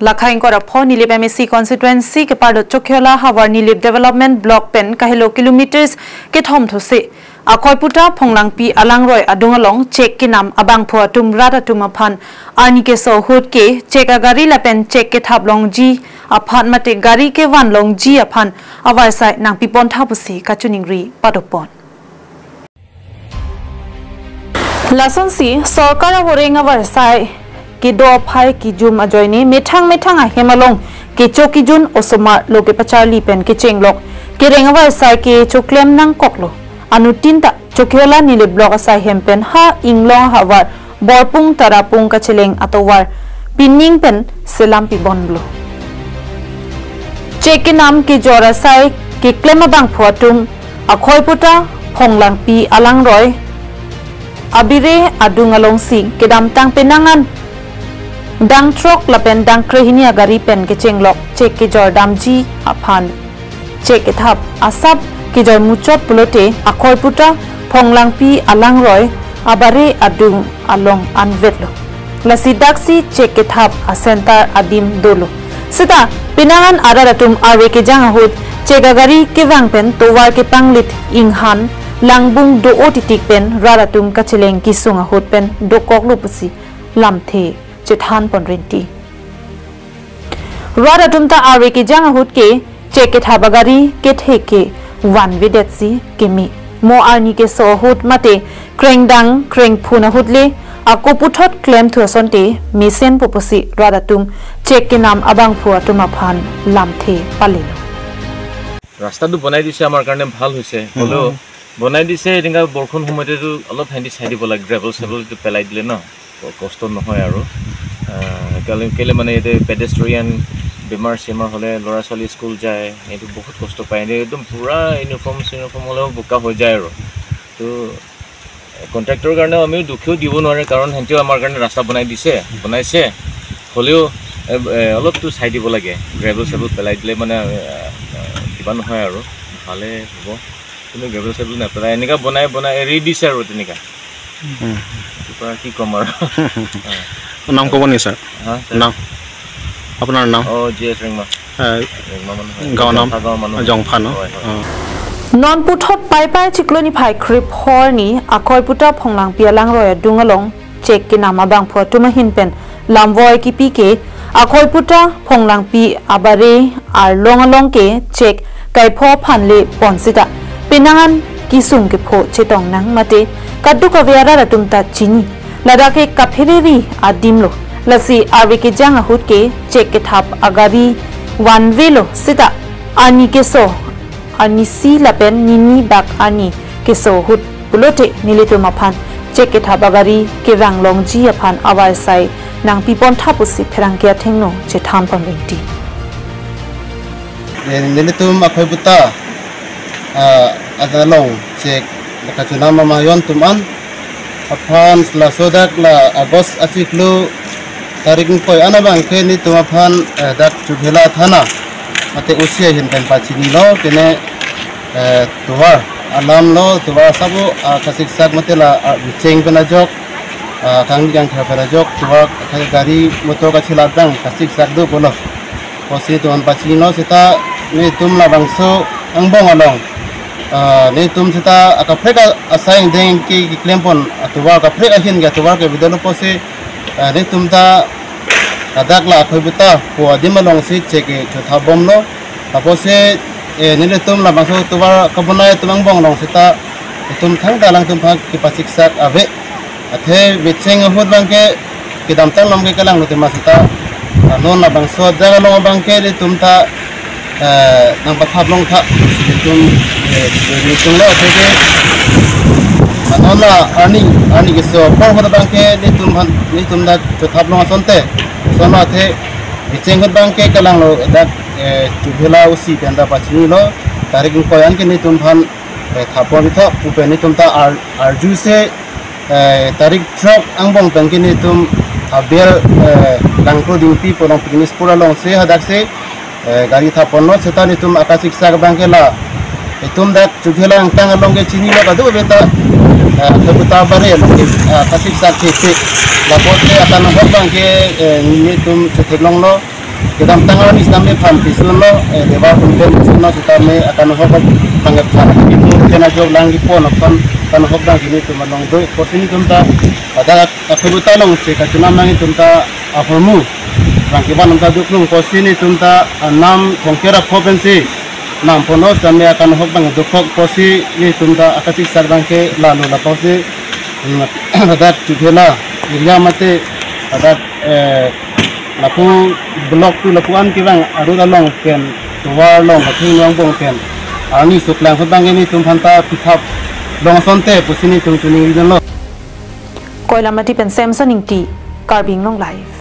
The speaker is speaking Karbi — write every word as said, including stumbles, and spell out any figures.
Lakhai ingkoi ra pho Nilip M A C constituency kepado Chokihola havar Nilip Development Block pen kahelo kilometers kethom those Akoiputa Phonglangpi alangroi adung along chek kenam abangphu atum rat atum aphan arni keso ahut ke chek agari lapen chek kethap longji aphan mate gari kevan longji aphan avarsai nangpipon tha pusi kachiningri padopon. Lasonsi sorkar avoreng avarsai kedo aphai kijum ajoine methang methang ahem along kecho kijun osomar lo kepacharli pen kechenglok kereng avarsai kechoklem nangkoklo. Anuttin ta Chokihola Nilip Block asai hem pen ha inglong havar Borpung Tarapung kacheleng atovar pining pen selam pibonlo. Chek kenam kejor asai keklem abangphu atum Akoiputa Phonglangpi alangroi abire adung alongsi kedamtang penang an dang throk lapen dang krehini agari pen kechenglok chek kejor damji aphan chek kethap asap kejor muchot pulote Akoiputa Phonglangpi alangroi abare adung along anvetlo. Lasi daksi chek kethap acenter adim dolo. Seta penang an arat atum arve kejang ahut chek agari kevang pen tovar kepanglit inghan langbung do-o titik pen rat atum kacheleng kesung ahut pen dokoklo pusi lamthe chethan pon rinti. Rat atum ta arve kejang ahut ke chek kethap agari kethe ke vanvedetsi keme. Mo arni keso ahut mate krengdang krengphun ahut le ako puthot klemthu asonte mesenpo pusi rat atum chek kenam abangphu atum aphan lamthe palelo. ৰাস্তাটো বনাই দিছে, আমাৰ কাৰণে ভাল হৈছে। হ'লেও বনাই দিছে, এনেকুৱা বৰষুণ সময়তেতো অলপ সিহঁতি চাই দিব লাগে, গ্ৰেভেল চেভেলটো পেলাই দিলে ন, ক-, কষ্ট নহয় আৰু। আহ, কেলে, কেলে মানে ইয়াতে পেডেষ্ট্ৰিয়ান বেমাৰ চেমাৰ হ'লে ল'ৰা ছোৱালী স্কুল যায়, এইটো বহুত কষ্ট পায়। এনেই একদম পূৰা ইউনিফৰ্ম চিউনিফৰ্ম হ'লেও বোকা হৈ যায় আৰু। তো কণ্ট্ৰেক্টৰৰ কাৰণেও আমিও দুখীও দিব নোৱাৰে, কাৰণ সিহঁতেও আমাৰ কাৰণে ৰাস্তা বনাই দিছে, বনাইছে। হ'লেও এ, এ, অলপতো চাই দিব লাগে, গ্ৰেভেল চেভেল পেলাই দিলে মানে, এ, এ, কিবা নহয় আৰু, ভালে হ'ব। কিন্তু গ্ৰেভেল চেভেল নেপেলাই, এনেকা বনাই বনাই এৰি দিছে আৰু তেনেকা। উম। কিবা কি ক'ম আৰু। নাম ক'ব নেকি ছাৰ? হা, ছাৰ? নাম? আপোনাৰ নাম? অ, জি এছ ৰিংমা। এ, ৰিংমা মানুহ হয়। গাঁৱৰ নাম? জংফা গাঁৱৰ মানুহ। জংফা ন? হয়, হয়। অ। Non puthot Paipai chiklo niphai krepho arni Akoiputa Phonglangpi alangroi adung along chek kenam abangphu atum ahin pen lamvoi kipi ke Akoiputa Phonglangpi abare arlong along ke chek kaipho aphan le pon seta penang an kesung kepho chetong nang mate kadokave arat atum ta chini. Ladak ke kaphereri adim lo. Lasi arve kejang ahut ke chek kethap agari vanvelo seta arni keso arnisi lapen nini bak arni keso ahut pulote nelitum aphan chek kethap agari kevang longji aphan avarsai nangpipon tha pusi pherangke athengno chethan pon rinti. Eh, nelitum Akoiputa, ah, adalong chek kachunam amayon atum an aphan laso dak la August achiklo tarik ingkoi an abang ke nelitum aphan, eh, dak Chokihola thana mate O C ahin pen pachinilo, kene, eh, tovar alam lo, tovar asap o, ah, kasiksak mate la, ah, bicheng pen ajok, ah, kangni kangthar pen ajok tovar, ah, gari motor kachelak abang kasiksak do pulo. Pusi nelitum aphan pachinilo seta nelitum labangso angbong along, ah, nelitum seta akaprek a-, asai angdeng ke keklem pon atovar, akaprek ahin ke atovar kevedetlo pusi, ah, nelitum ta ladak la Akoiputa pu adim alongsi chek kechothap bomlo. Apotsi, eh, nelitum labangso tovar kebonai atum angbong along seta itum thangta alangtum aphan kepasiksak ave. Athe bicheng ahut abang ke kedamtang along ke kelang lo tema seta, ah, non labangso adak along abang ke nelitum ta, eh, nangpathap long tha, nelitum, eh, nelitum lo athe ke, ah, non la arni, arni keso apor ahut abang ke nelitum aphan, nelitum dak chothap long asonte, ason lo athe bicheng ahut abang ke kelang lo dak, eh, Chokihola O C pen ta pachinilo, tarik ingkoi an ke nelitum aphan, eh, thap pon tha pu pen nelitum ta ar-, arjuse, eh, tarik throk angbong pen ke nelitum abel, eh, Langkro Dingpi pu along picnic spot alongsi hadaksi, eh, gari thap ponlo seta nelitum akasiksak abang ke la itum dak Chokihola angkang along ke chinilo kadokave ta, eh, Akoiputa abare along ke, eh, akasiksak thekthe. Lapulote akan ahok abang ke, eh, nelitum chetheklonglo. Kedamtang arni sitame phan pisillo, eh, Debar Convent pisillo sitame akanhok abang phan itu kena jok lang di pon aphan akanhok abang netum along do. Pusi netum ta pada akhebuta along si kachinam nang netum ta ahormu abang kevan netum ta duknung pusi netum ta anam thongker apho pensi nang pono sitame akanhok abang dukok pusi netum ta akasik sar abang ke lalu lapusi, hmm, ladak Chuphela area mate ladak, eh, lapu block two lapu an kevang arut along pen tovar along kathing long bong pen arni suklang ahut abang netum aphan ta pithap long asonte pusi netum chiningri dunlo. Koilamati pen Samson Ingti, Karbi Anglong Live.